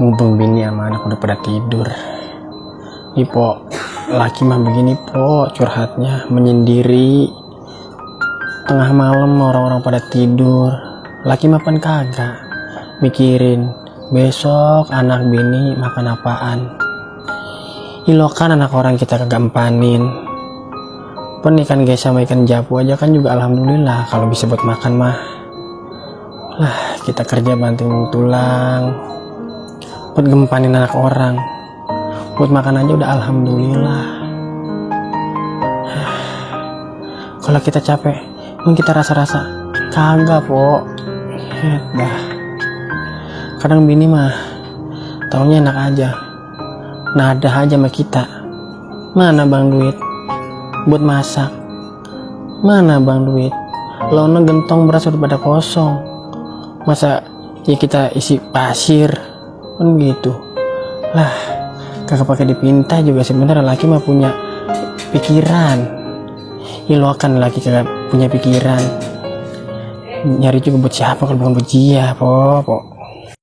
Mumpung bini sama anak udah pada tidur. Po, laki mah begini po, curhatnya menyendiri. Tengah malam orang-orang pada tidur, laki mah pan kagak mikirin besok anak bini makan apaan. Ilokan anak orang kita kagak empanin. Pen ikan gesa sama ikan japu aja kan juga alhamdulillah kalau bisa buat makan mah. Lah kita kerja banting tulang buat gempanin anak orang, buat makan aja udah alhamdulillah. Kalau kita capek, emang kita rasa-rasa kagak po. Dah. Kadang bini mah taunya enak aja, nada aja sama kita. Mana bang duit buat masak? Mana bang duit? Lono gentong beras udah pada kosong. Masa ya kita isi pasir kan gitu. Lah kagak pakai dipinta juga sebenarnya laki mah punya pikiran. Ilokan laki kagak punya pikiran. Nyari juga buat siapa kalau bukan buat dia po.